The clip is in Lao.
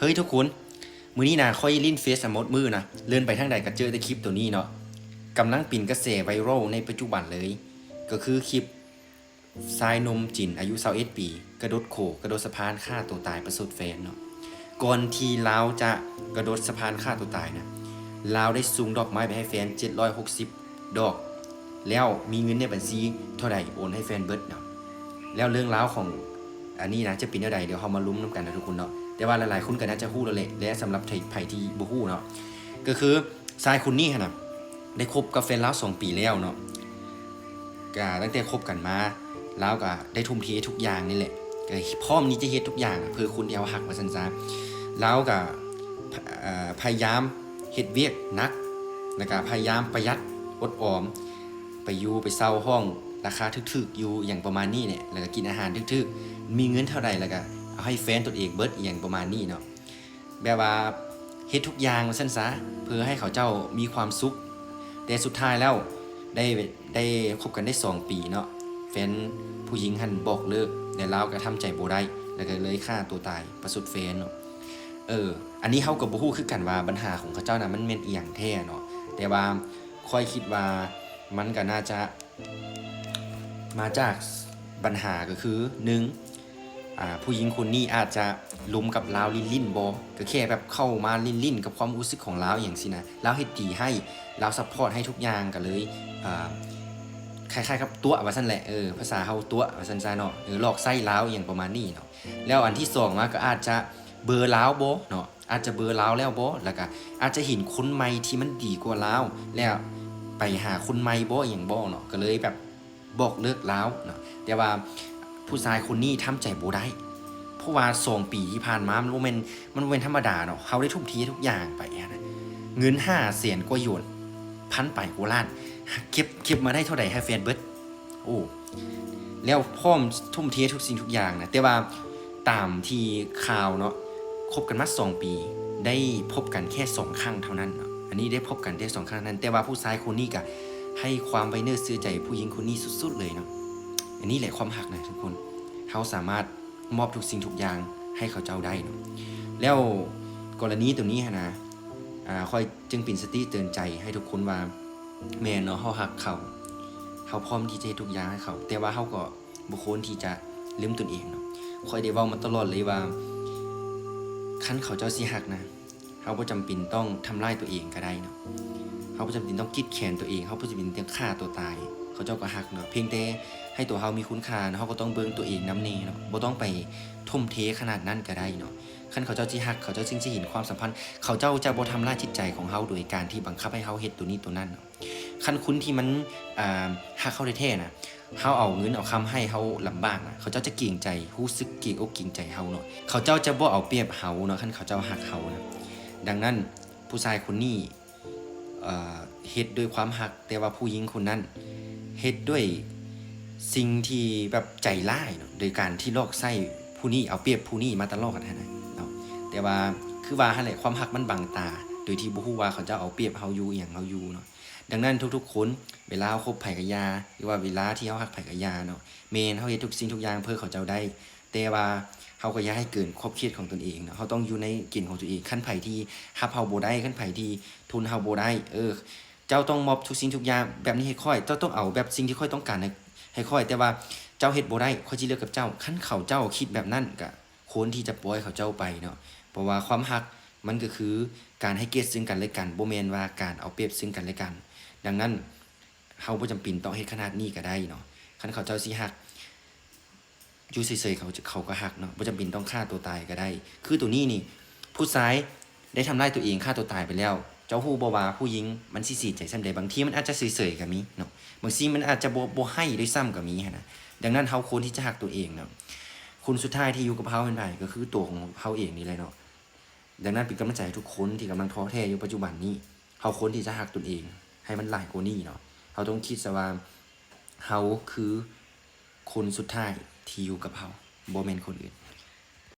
ເຮີ້ຍທຸກຄົນ, ມື້ນີ້ນະຂ້ອຍຫຼິ້ນເຟສໝົດມື້ນະ, ເລື່ອນໄປທາງໃດກໍເຈີແຕ່ຄລິບໂຕນີ້ເນາະ, ກຳລັງເປັນກະແສໄວຣັລໃນປັດຈຸບັນເລີຍ, ກໍຄືຄລິບຊາຍໜຸ່ມຈີນອາຍຸຊາວເອັດປີ ກະໂດດໂຂ ກະໂດດສະພານຂ້າຕົວຕາຍປະຊົດແຟນເນາະ. ກ່ອນທີ່ລາວຈະກະໂດດສະພານຂ້າຕົວຕາຍນະ, ລາວໄດ້ສົ່ງດອກໄມ້ໄປໃຫ້ແຟນເຈັດຮ້ອຍຫົກສິບດອກ, ແລ້ວມີເງິນໃນບັນຊີເທົ່າໃດໂອນໃຫ້ແຟນເບິດເນາະ. ແລ້ວເລື່ອງລາວຂອງອັນນີ້ນະຈະເປັນແນວໃດ ດຽວເຮົາມາລົມນຳກັນນະທຸກຄົນເນາະ. ແຕ່ວ່າຫຼາຍໆຄົນກໍໜ້າຈະຮູ້ແລ້ວແຫຼະ ແລະ ສຳລັບໃຜທີ່ບໍ່ຮູ້ເນາະ, ກໍຄືຊາຍຄົນນີ້ຫັ້ນນະ ໄດ້ຄົບກັບແຟນລາວສອງປີແລ້ວເນາະ. ກະຕັ້ງແຕ່ຄົບກັນມາ ລາວກະໄດ້ທຸ່ມເທທຸກຢ່າງນີ້ແຫຼະ, ກະພ້ອມທີ່ຈະເຮັດທຸກຢ່າງເພື່ອຄົນທີ່ເຮົາຮັກວ່າຊັ້ນຊະ. ລາວກະ ເອີ ພະຍາຍາມເຮັດວຽກໜັກ ແລ້ວກະພະຍາຍາມປະຢັດອົດອອມ, ໄປຢູ່ໄປເຊົ່າຫ້ອງລາຄາຖືກໆຢູ່ ຫຍັງປະມານນີ້ແຫຼະ, ແລ້ວກະກິນອາຫານຖືກໆ, ມີເງິນເທົ່າໃດແລ້ວກະເອົາໃຫ້ແຟນຕົນເອງເບິດ ອີ່ຫຍັງປະມານນີ້ເນາະ. ແບບວ່າເຮັດທຸກຢ່າງວ່າຊັ້ນຊະ ເພື່ອໃຫ້ເຂົາເຈົ້າມີຄວາມສຸກ. ແຕ່ສຸດທ້າຍແລ້ວໄດ້ ໄດ້ຄົບກັນໄດ້ສອງປີເນາະ, ແຟນຜູ້ຍິງຫັ້ນບອກເລີກ ແລະ ລາວກໍທຳໃຈບໍ່ໄດ້ ແລ້ວກໍເລີຍຂ້າຕົວຕາຍປະຊົດແຟນເນາະ. ເອີ ອັນນີ້ເຮົາກໍບໍ່ຮູ້ຄືກັນວ່າບັນຫາຂອງເຂົາເຈົ້ານະມັນແມ່ນອີ່ຫຍັງແທ້ເນາະ, ແຕ່ວ່າຂ້ອຍຄິດວ່າມັນກໍໜ້າຈະ ມາຈາກບັນຫາກໍຄື ໜຶ່ງ ອາ ຜູ້ຍິງຄົນນີ້ອາດຈະລົມກັບລາວຫຼິ້ນໆບໍ, ກໍແຄ່ແບບເຂົ້າມາຫຼິ້ນໆກັບຄວາມຮູ້ສຶກຂອງລາວຫຍັງຊີ້ນະ, ລາວເຮັດດີໃຫ້, ລາວຊັບພອດໃຫ້ທຸກຢ່າງ, ກໍເລີຍ ອາ ຄ້າຍໆກັບຕົວະວ່າຊັ້ນແຫຼະ, ເອີ ພາສາເຮົາຕົວະວ່າຊັ້ນຊະເນາະ, ເອີ ຫຼອກໃຊ້ລາວຫຍັງປະມານນີ້ເນາະ. ແລ້ວອັນທີສອງມາກໍອາດຈະເບີລາວບໍເນາະ, ອາດຈະເບີລາວແລ້ວບໍ ແລ້ວກະອາດຈະເຫັນຄົນໃໝ່ທີ່ມັນດີກວ່າລາວ ແລ້ວໄປຫາຄົນໃໝ່ບໍ ອີ່ຫຍັງບໍເນາະ, ກໍເລີຍແບບບອກເລີກລາວເນາະ. ແຕ່ວ່າຜູ້ຊາຍຄົນນີ້ທຳໃຈບໍ່ໄດ້ ເພາະວ່າສອງປີທີ່ຜ່ານມາ ມັນບໍ່ແມ່ນ ມັນບໍ່ແມ່ນທຳມະດາເນາະ, ເຮົາໄດ້ທຸ່ມເທທຸກຢ່າງໄປຫັ້ນນະ, ເງິນຫ້າແສນກວ່າຢວນ ພັນປາຍກວ່າລ້ານ ເກັບ ເກັບມາໄດ້ເທົ່າໃດໃຫ້ແຟນເບິດ. ໂອ້ ແລ້ວພ້ອມທຸ່ມເທທຸກສິ່ງທຸກຢ່າງນະ, ແຕ່ວ່າຕາມທີ່ຂ່າວເນາະ ຄົບກັນມາສອງປີ ໄດ້ພົບກັນແຄ່ສອງຄັ້ງເທົ່ານັ້ນເນາະ, ອັນນີ້ໄດ້ພົບກັນແຕ່ສອງຄັ້ງນັ້ນ, ແຕ່ວ່າຜູ້ຊາຍຄົນນີ້ກະໃຫ້ຄວາມໄວ້ເນື້ອເຊື່ອໃຈຜູ້ຍິງຄົນນີ້ສຸດໆເລີຍເນາະ. ອັນນີ້ແຫຼະຄວາມຮັກນະທຸກຄົນ, ເຮົາສາມາດມອບທຸກສິ່ງທຸກຢ່າງໃຫ້ເຂົາເຈົ້າໄດ້ເນາະ. ແລ້ວກໍລະນີໂຕນີ້ຫັ້ນນະ ອາ ຂ້ອຍຈຶ່ງເປັນສະຕິເຕືອນໃຈໃຫ້ທຸກຄົນວ່າ ແມ່ນເນາະ ເຮົາຮັກເຂົາ ເຮົາພ້ອມທີ່ຈະເຮັດທຸກຢ່າງໃຫ້ເຂົາ, ແຕ່ວ່າເຮົາກໍບໍ່ຄວນທີ່ຈະລືມຕົນເອງເນາະ. ຂ້ອຍໄດ້ເວົ້າມາຕະຫຼອດເລີຍວ່າ ຄັນເຂົາເຈົ້າຊິຮັກນະ ເຮົາບໍ່ຈຳເປັນຕ້ອງທຳລາຍຕົວເອງກໍໄດ້ເນາະ, ເຮົາບໍ່ຈຳເປັນຕ້ອງກີດແຂນຕົວເອງ, ເຮົາບໍ່ຈຳເປັນຕ້ອງຂ້າຕົວຕາຍ, ເຂົາເຈົ້າກໍຮັກເນາະ. ພຽງແຕ່ໃຫ້ຕົວເຮົາມີຄຸນຄ່າ, ເຮົາກໍຕ້ອງເບິ່ງຕົວເອງນຳແດ່ເນາະ, ບໍ່ຕ້ອງໄປ ທົ່ມເທຂະໜາດນັ້ນກໍໄດ້ເນາະ. ຄັນເຂົາເຈົ້າຊິຮັກ ເຂົາເຈົ້າຈຶ່ງຊິເຫັນຄວາມສຳພັນ, ເຂົາເຈົ້າຈະບໍ່ທຳລາຍຈິດໃຈຂອງເຮົາໂດຍການທີ່ບັງຄັບໃຫ້ເຮົາເຮັດໂຕນີ້ໂຕນັ້ນເນາະ. ຄັນຄົນທີ່ມັນ ອາ ຮັກເຮົາແທ້ໆນະ ເຮົາເອົາເງິນເອົາຄຳໃຫ້ ເຮົາລຳບາກນະ ເຂົາເຈົ້າຈະເກງໃຈ ຮູ້ສຶກເກງອົກເກງໃຈເຮົາເນາະ, ເຂົາເຈົ້າຈະບໍ່ເອົາປຽບເຮົາເນາະ ຄັນເຂົາເຈົ້າຮັກເຮົານະ. ດັ່ງນັ້ນ ຜູ້ຊາຍຄົນນີ້ ເອີ ເຮັດດ້ວຍຄວາມຮັກ, ແຕ່ວ່າຜູ້ຍິງຄົນນັ້ນເຮັດດ້ວຍສິ່ງທີ່ແບບໃຈຮ້າຍເນາະ, ໂດຍການທີ່ຫຼອກໃຊ້ຜູ້ນີ້ ເອົາປຽບຜູ້ນີ້ມາຕະຫຼອດຫັ້ນນະເນາະ. ແຕ່ວ່າຄືວ່າຫັ້ນແຫຼະ ຄວາມຮັກມັນບັງຕາ ໂດຍທີ່ບໍ່ຮູ້ວ່າເຂົາເຈົ້າເອົາປຽບເຮົາຢູ່ ອີ່ຫຍັງເຮົາຢູ່ເນາະ. ດັ່ງນັ້ນທຸກໆຄົນ ເວລາເຮົາຄົບໃຜກໍຢ່າ ຫຼືວ່າເວລາທີ່ເຮົາຮັກໃຜກໍຢ່າເນາະ, ແມ່ນເຮົາເຮັດທຸກສິ່ງທຸກຢ່າງເພື່ອເຂົາເຈົ້າໄດ້ ແຕ່ວ່າເຮົາກໍຢ່າໃຫ້ເກີນຂອບເຂດຂອງຕົນເອງເນາະ, ເຮົາຕ້ອງຢູ່ໃນເກນຂອງຕົວເອງ. ຄັນໃຜທີ່ຮັບເຮົາບໍ່ໄດ້ ຄັນໃຜທີ່ທົນເຮົາບໍ່ໄດ້ ເອີ ເຈົ້າຕ້ອງມອບທຸກສິ່ງທຸກຢ່າງແບບນີ້ໃຫ້ຂ້ອຍ, ເຈົ້າຕ້ອງເອົາແບບສິ່ງທີ່ຂ້ອຍຕ້ອງການໃຫ້ ໃຫ້ຂ້ອຍ, ແຕ່ວ່າເຈົ້າເຮັດບໍ່ໄດ້ ຂ້ອຍຊິເລີກກັບເຈົ້າ. ຄັນເຂົາເຈົ້າຄິດແບບນັ້ນ ກະຄວນທີ່ຈະປ່ອຍເຂົາເຈົ້າໄປເນາະ, ເພາະວ່າຄວາມຮັກມັນກໍຄືການໃຫ້ກຽດເຊິ່ງກັນແລະກັນ, ບໍ່ແມ່ນວ່າການເອົາປຽບເຊິ່ງກັນແລະກັນ. ດັ່ງນັ້ນ ເຮົາບໍ່ຈຳເປັນຕ້ອງເຮັດຂະໜາດນີ້ກໍໄດ້ເນາະ. ຄັນເຂົາເຈົ້າຊິຮັກ ຢູ່ເສີຍໆ ເຂົາ ເຂົາກໍຮັກເນາະ, ບໍ່ຈຳເປັນຕ້ອງຂ້າຕົວຕາຍກໍໄດ້. ຄືໂຕນີ້ນີ້ ຜູ້ຊາຍໄດ້ທຳລາຍຕົວເອງ ຂ້າຕົວຕາຍໄປແລ້ວ, ເຈົ້າຮູ້ບໍ່ວ່າຜູ້ຍິງມັນຊິເສຍໃຈສ່ຳໃດ? ບາງທີມັນອາດຈະເສີຍໆກໍມີເນາະ, ບາງທີມັນອາດຈະບໍ່ ບໍ່ໃຫ້ດ້ວຍຊ້ຳກໍມີຫັ້ນນະ. ດັ່ງນັ້ນ ເຮົາຄວນທີ່ຈະຮັກຕົວເອງເນາະ. ຄົນສຸດທ້າຍທີ່ຢູ່ກັບເຮົາແມ່ນໃຜ? ກໍຄືຕົວຂອງເຮົາເອງນີ້ແຫຼະເນາະ. ດັ່ງນັ້ນ ເປັນກຳລັງໃຈໃຫ້ທຸກຄົນທີ່ກຳລັງທໍ້ແທ້ຢູ່ປັດຈຸບັນນີ້, ເຮົາຄວນທີ່ຈະຮັກຕົນເອງໃຫ້ມັນຫຼາຍກວ່ານີ້ເນາະ. ເຮົາຕ້ອງຄິດຊະວ່າ ເຮົາຄືຄົນສຸດທ້າຍທີ່ຢູ່ກັບເຮົາ, ບໍ່ແມ່ນຄົນອື່ນ.